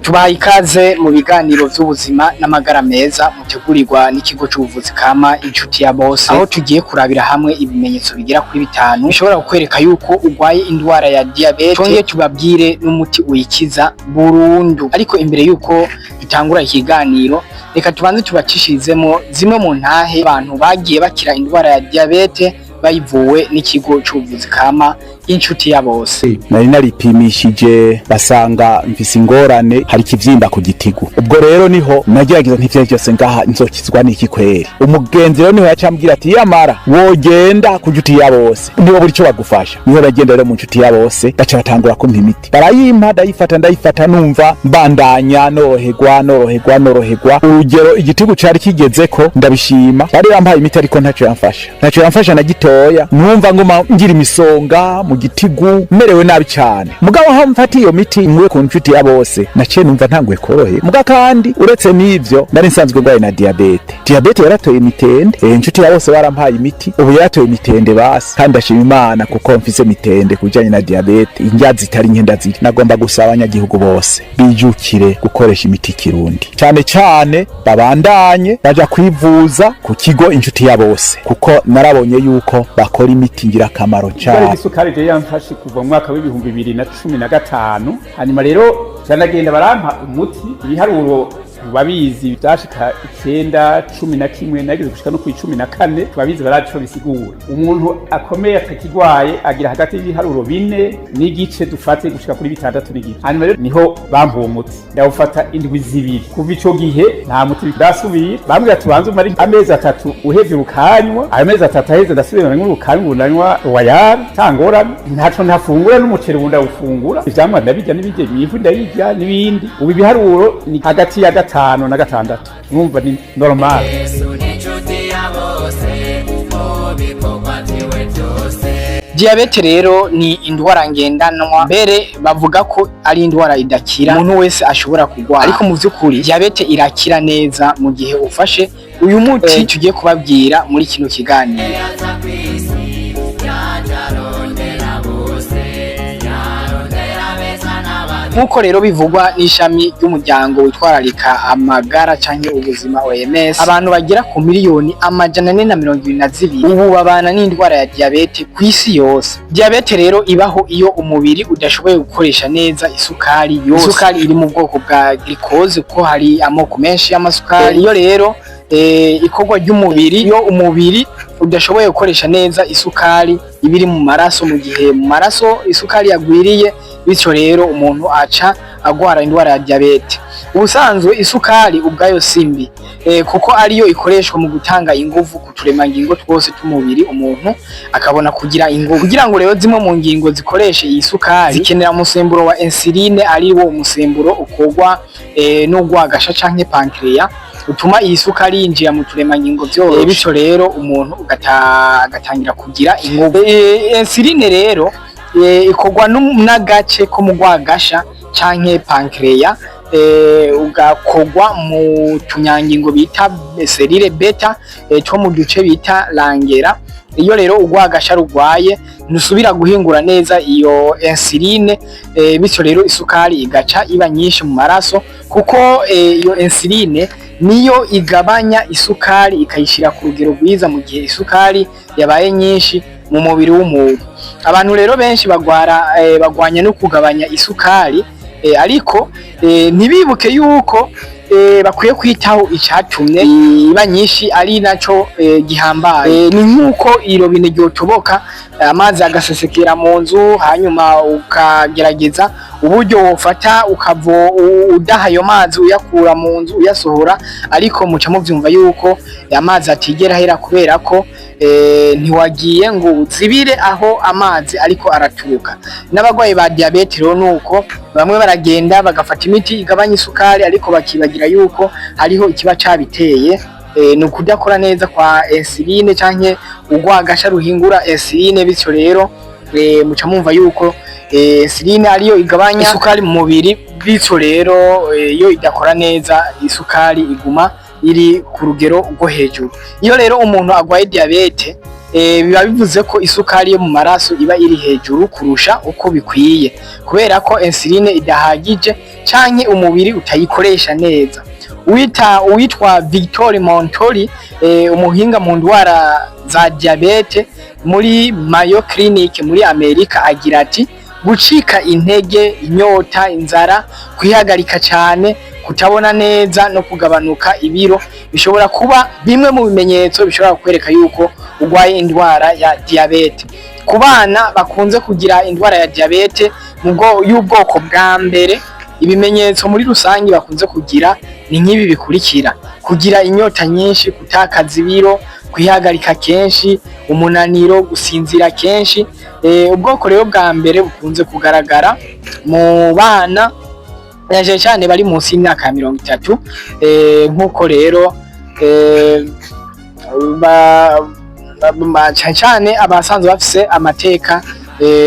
Tubaha ikaze mu biganiro vy'ubuzima n'amagara meza mutegurirwa n'ikigo c'ubuvuzi kama Inshuti ya Bose, aho tugiye kurabira hamwe ibimenyetso bigera kuri bitanu bishobora kukwereka yuko urwaye indwara ya diyabete, twongeye tubabwire n'umuti uyikiza burundu. Ariko imbere yuko dutangura ikiganiro, reka tubanze tubacishirizemo zimwe mu ntahe abantu bagiye bakira indwara ya diyabete bayivuwe n'ikigo c'ubuvuzi kama Inshuti ya Bose. Nari naripimishije, basanga mfise ingorane, hari ikivyimba ku gitigu. Ubwo rero niho nagerageza ntivyo vyose ngaha nzokizwa n'iki kweri? Umugenzi rero niho yacambwira ati: "Yamara wogenda ku Nshuti ya Bose, nibo buri ico bagufasha." Niho bagenda rero mu Nshuti ya Bose, baca batangura kumpa imiti, barayimpa, ndayifata, ndayifata, numva mbandanya noroherwa, noroherwa, noroherwa. Urugero igitigu cari kigezeko ndabishima. Bari bampaye imiti, ariko ntaco yamfasha, ntaco yamfasha na gitoya. Numva nguma ngira imisonga mu gitigu, merewe nabi cyane. Mugabo aho mfata iyo miti nkuye ku Nshuti ya Bose, naciye numva ntanguye koroherwa. Muga kandi uretse n'ivyo, nari nsanzwe ndwaye na diyabete. Diyabete yaratoye imitende. Inshuti ya Bose barampaye imiti, ubu yaratoye imitende basi, kandi ndashima Imana kuko mfise mitende ku bijanye na diyabete, indya zitari nke ndaziri. Nagomba gusaba abanyagihugu bose bijukire gukoresha imiti kirundi, cyane cyane babandanye baja kwivuza ku kigo Inshuti ya Bose, kuko narabonye yuko bakora imiti ngirakamaro Indwara cyane. y'igisukari je yamfashe kuva mu mwaka w'2015. Hanyuma rero canagenda barampa umuti, ibiharuro babizi vyashika 9, 11, nageze gushika no kwi 14. Babizi barazi ico bisigura. Umuntu akomeye atakigwaye agira hagati y'ibiharuro 4.5, dufate gushika kuri 6.5. Hanyuma rero niho bampa uwo muti, ndawufata indwi 2. Kuva ico gihe nta muti ndasubira. Bambwira tubanze umare amezi 3 uhevye urukanywa. Ayo mezi 3 aheze, ndasubira nanywa urukanywa. Ubu ndanywa Royal tangorane, ntaco ntafungura, n'umuceri ubu ndawufungura, ivyamwa ndabirya, n'ibirya imivu ndayirya n'ibindi. Ubu ibiharuro ni hagati ya 5 na 6, mwumva ni normal. Yesu ni inshuti ya bose mu bikorwa vyiwe byose. Diyabete rero ni indwara ngendanwa, mbere bavuga ko ari indwara idakira, umuntu wese ashobora kurwara. Ariko mu vy'ukuri diyabete irakira neza mu gihe ufashe uyu muti tugiye kubabwira muri kino kiganiro. Yaza kw'isi yaje arondera bose, yarondera beza n'ababi. Nk'uko rero bivugwa n'ishami ry'umuryango witwararika amagara canke ubuzima, OMS, abantu bagera ku miliyoni 422 ubu babana n'indwara ya diyabete ku isi yose. Diyabete rero ibaho iyo umubiri udashoboye gukoresha neza isukari yose, isukari iri mu bwoko bwa glucose, kuko hari amoko menshi y'amasukari. Iyo rero ikorwa ry'umubiri, iyo umubiri udashoboye gukoresha neza isukari iba iri mu maraso, mu gihe mu maraso isukari yagwiriye, bityo rero umuntu aca agwara indwara ya diyabete. Ubusanzwe isukari ubwayo si mbi, kuko ariyo ikoreshwa mu gutanga inguvu ku turemangingo twose tw'umubiri, umuntu akabona kugira inguvu. Kugira ngo rero zimwe mu ngingo zikoreshe iyi sukari, zikenera umusemburo wa insuline, ari wo umusemburo ukorwa n'urwagasha canke pancreas, utuma iyi sukari yinjira mu turemangingo vyoroshe, bityo rero umuntu agatangira kugira inguvu. Insuline rero ikorwa n'agace ko mu rwagasha canke pancreas, ugakorwa mu tunyangingo bita cellule bêta, two mu duce bita Langerhans. Iyo rero urwagasha rugwaye, ntusubira guhingura neza iyo insuline, bityo rero isukari igaca iba nyinshi mu maraso, kuko iyo insuline niyo igabanya isukari ikayishira ku rugero rwiza mu gihe isukari yabaye nyinshi mu mubiri w'umuntu. Abantu rero benshi bagwara bagwanya no kugabanya isukari, ariko ntibibuke yuko bakwiye kwitaho icatumye iba nyinshi, ari naco gihambaye. Ni nk'uko irobine ryotoboka, amazi agasesekera mu nzu, hanyuma ukagerageza uburyo wofata ukavo udaha ayo mazi, uyakura mu nzu uyasohora, ariko muca muvyumva yuko amazi atigera ahera, kubera ko ntiwagiye ngo uzibire aho amazi ariko araturuka. N'abarwayi ba diyabete rero nuko bamwe baragenda bagafata imiti igabanya isukari, ariko bakibagira yuko hariho ikiba cabiteye, ni ukudakora neza kwa insuline canke urwagasha ruhingura insuline. Bityo rero muca mumva yuko insuline ariyo igabanya isukari mu mubiri, bityo rero iyo idakora neza, isukari iguma iri ku rugero rwo hejuru. Iyo rero umuntu agwaye diyabete Biba bivuze ko isukari yo mu maraso iba iri hejuru kurusha uko bikwiye, kubera ko insuline idahagije canke umubiri utayikoresha neza. Uwitwa Victor Montori, umuhinga mu ndwara za diabète muri Mayo Clinic muri Amerika, agira ati: "Gucika intege, inyota, inzara, kwihagarika cyane, kutabona neza no kugabanuka ibiro bishobora kuba bimwe mu bimenyetso bishobora kukwereka yuko urwaye indwara ya diabète." Ku bana bakunze kugira indwara ya diabète y'ubwoko bwa mbere, ibimenyetso muri rusange bakunze kugira ni nk'ibi bikurikira: kugira inyota nyinshi, gutakaza ibiro, kwihagarika kenshi, umunaniro, gusinzira kenshi. Ubwoko rero bwa mbere bukunze kugaragara mu bana na cyane cyane bari munsi y'imyaka ya 30, nk'uko rero cyane cyane abasanzwe bafise amateka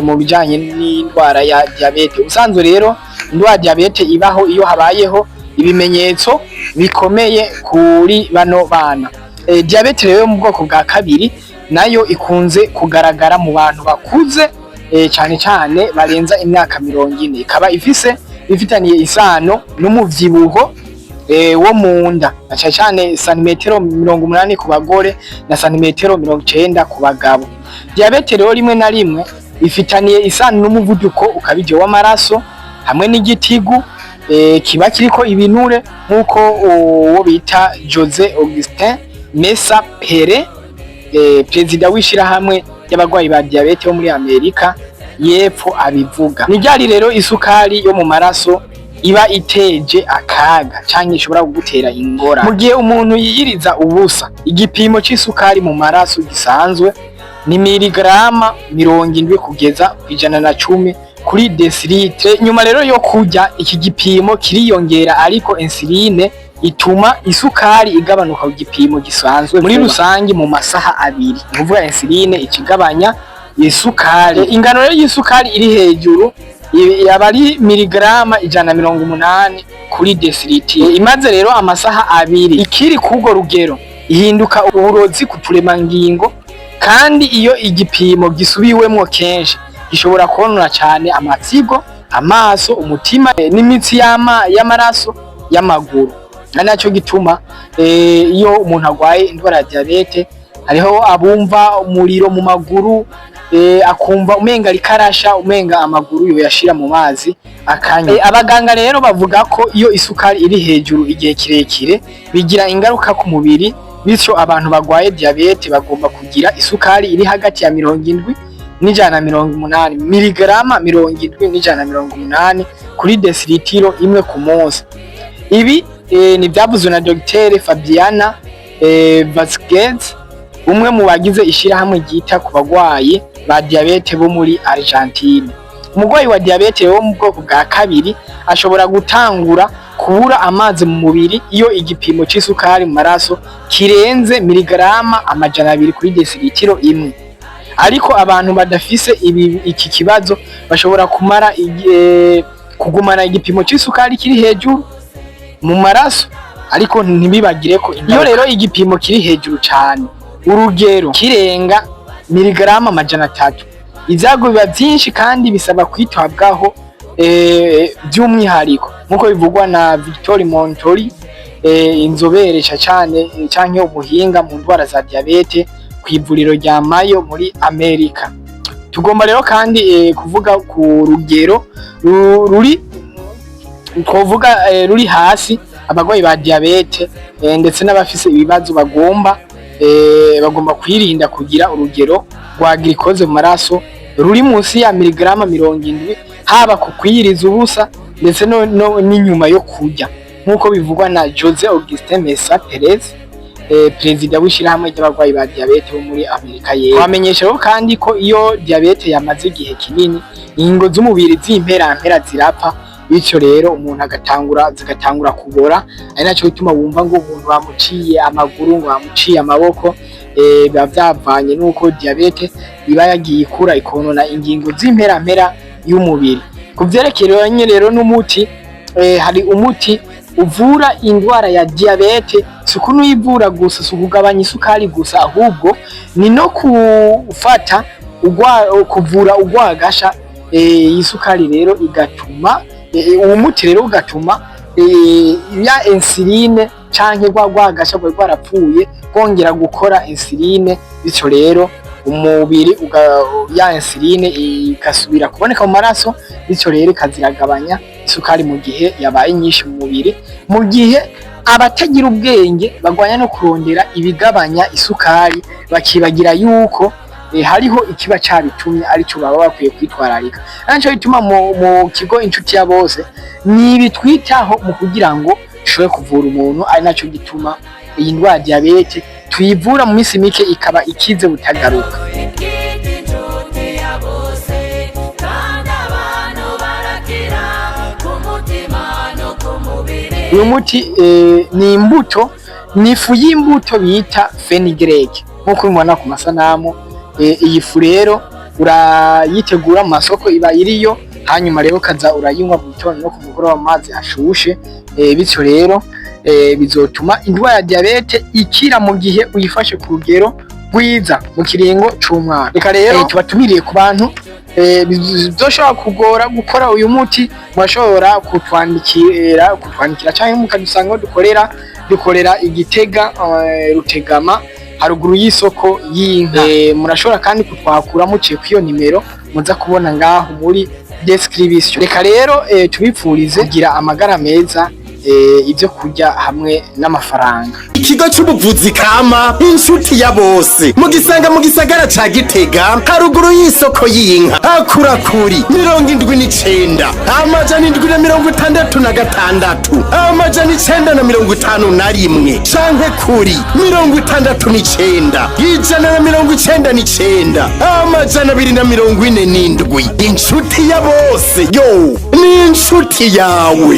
mu bijanye n'indwara ya diabète. Ubusanzwe rero indwara ya diabète ibaho iyo habayeho ibimenyetso bikomeye kuri bano bana. Diabète rero yo mu bwoko bwa kabiri nayo ikunze kugaragara mu bantu bakuze, cyane cyane barenza imyaka 40, ikaba ifitaniye isano n'umuvyibuho wo mu nda, na cyane cyane santimetero 80 ku bagore na santimetero 90 ku bagabo. Diabète rero rimwe na rimwe ifitaniye isano n'umuvuduko ukabije w'amaraso hamwe n'igitigu kiba kiriko ibinure, nk'uko uwo bita Jose Augustin Mesa Pere, perezida w'ishirahamwe ry'abarwayi ba diabète bo muri Amerika y'Epfo, abivuga. Ni ryari rero isukari yo mu maraso iba iteje akaga canke ishobora kugutera ingorane? Mu gihe umuntu yiyiriza ubusa, igipimo c'isukari mu maraso gisanzwe ni miligarama 70 kugeza ku 110 kuri décilitre. Nyuma rero yo kurya, iki gipimo kiriyongera, ariko insuline ituma isukari igabanuka ku gipimo gisanzwe muri rusange mu masaha 2. Ni ukuvuga insuline ikigabanya isukari. Ingano rero y'isukari iri hejuru yaba ari miligarama 180 kuri décilitre. Imaze rero amasaha 2 ikiri k'urwo rugero, ihinduka uburozi ku turemangingo, kandi iyo igipimo gisubiwemwo kenshi gishobora konona cyane amafyigo, amaso, umutima n'imitsi y'amaraso y'amaguru. Ari nacyo gituma iyo umuntu arwaye indwara ya diabète, hariho abumva umuriro mu maguru, akumva umenga ariko arasha, umenga amaguru yoyashira mu mazi akanya. Abaganga rero bavuga ko iyo isukari iri hejuru igihe kirekire bigira ingaruka ku mubiri. Bityo abantu barwaye diabète bagomba kugira isukari iri hagati ya 70 n'180, miligarama 70 n'180 kuri décilitre imwe ku munsi. Ibi ni byavuzwe na Dr Fabiana Vasquez, umwe mu bagize ishirahamwe ryita ku bagwayi ba diabète bo muri Argentine. Umurwayi wa diabète wo mu bwoko bwa kabiri ashobora gutangura kubura amazi mu mubiri iyo igipimo c'isukari mu maraso kirenze miligarama 200 kuri décilitre imwe. Ariko abantu badafise iki kibazo bashobora kugumana igipimo c'isukari kiri hejuru mu maraso, ariko ntibibagire ko iyo rero igipimo kiri hejuru cane, urugero kirenga miligarama 300, ibyago biba byinshi kandi bisaba kwitabwaho by'umwihariko, nk'uko bivugwa na Victor Montori, inzobere cane canke umuhinga mu ndwara za diabète ku ivuriro rya Mayo muri Amerika. Tugomba rero kandi kuvuga ku rugero ruri twovuga ruri hasi abarwayi ba diabète ndetse n'abafise ibibazo bagomba kwirinda kugira urugero rwa glucose mu maraso ruri munsi ya miligarama 70, haba ku kwiyiriza ubusa ndetse no n'inyuma yo kurya, nk'uko bivugwa na Jose Augustin Mesa Perez, perezida w'ishirahamwe ry'abarwayi ba diabète bo muri Amerika y'Epfo. Twamenyesha rero kandi ko iyo diabète yamaze igihe kinini, ingingo z'umubiri z'imperampera zirapfa, bityo rero umuntu zigatangura kubora, ari naco gituma wumva ngo umuntu bamuciye amaguru, ngo bamuciye amaboko. Biba vyavanye nuko diabète iba yagiye ikura ikonona ingingo z'imperampera y'umubiri. Ku vyerekeranye rero n'umuti, hari umuti uvura indwara ya diyabete. Si ukunuyivura gusa, si ukugabanya isukari gusa, ahubwo ni no kufata kuvura urwagasha. Iyi sukari rero igatuma uwo muti rero ugatuma ya insuline canke rwa rwagasha rwari rwarapfuye rwongera gukora insuline. Bityo rero umubiri ya insuline igasubira kuboneka mu maraso, bityo rero ikaziragabanya isukari mu gihe yabaye nyinshi mu mubiri. Mu gihe abatagira ubwenge bagwanya no kurondera ibigabanya isukari, bakibagira yuko hariho ikiba cabitumye, arico baba bakwiye kwitwararika. Naco bituma mu kigo Inshuti ya Bose ni ibitwitaho mu kugira ngo dushobore kuvura umuntu, ari naco gituma iyi ndwara ya diyabete tuyivura mu minsi mike ikaba ikize butagaruka. Igiti inshuti ya bose, kandi abantu barakira ku mutima no ku mubiri. Uyu muti ni imbuto, ni ifu y'imbuto bita fenugrec, nk'uko ubibona ku masanamu. Iyi fu rero urayitegura mu masoko iba iriyo, hanyuma rero ukaza urayinywa mu gitondo no ku mugoroba mu mazi ashushe. Bityo rero bizotuma indwara ya diyabete ikira mu gihe uyifashe ku rugero rwiza mu kiringo c'umwaka. Reka rero tubatumiriye ku bantu bizoshobora kugora gukora uyu muti, murashobora kutwandikira canke mukadusanga aho dukorera Igitega, Rutegama, haruguru y'isoko y'inka. Murashobora kandi kutwakura muciye kw'iyo nimero muza kubona ngaho muri description. Reka rero tubipfurize kugira amagara meza, ibyo kurya hamwe n'amafaranga. Ikigo c'ubuvuzi kama Inshuti ya Bose mugisanga mu gisagara ca Gitega, haruguru y'isoko y'inka. Hakurakuri 79 766 951 canke kuri 69 199 247. Inshuti ya Bose yo ni inshuti yawe.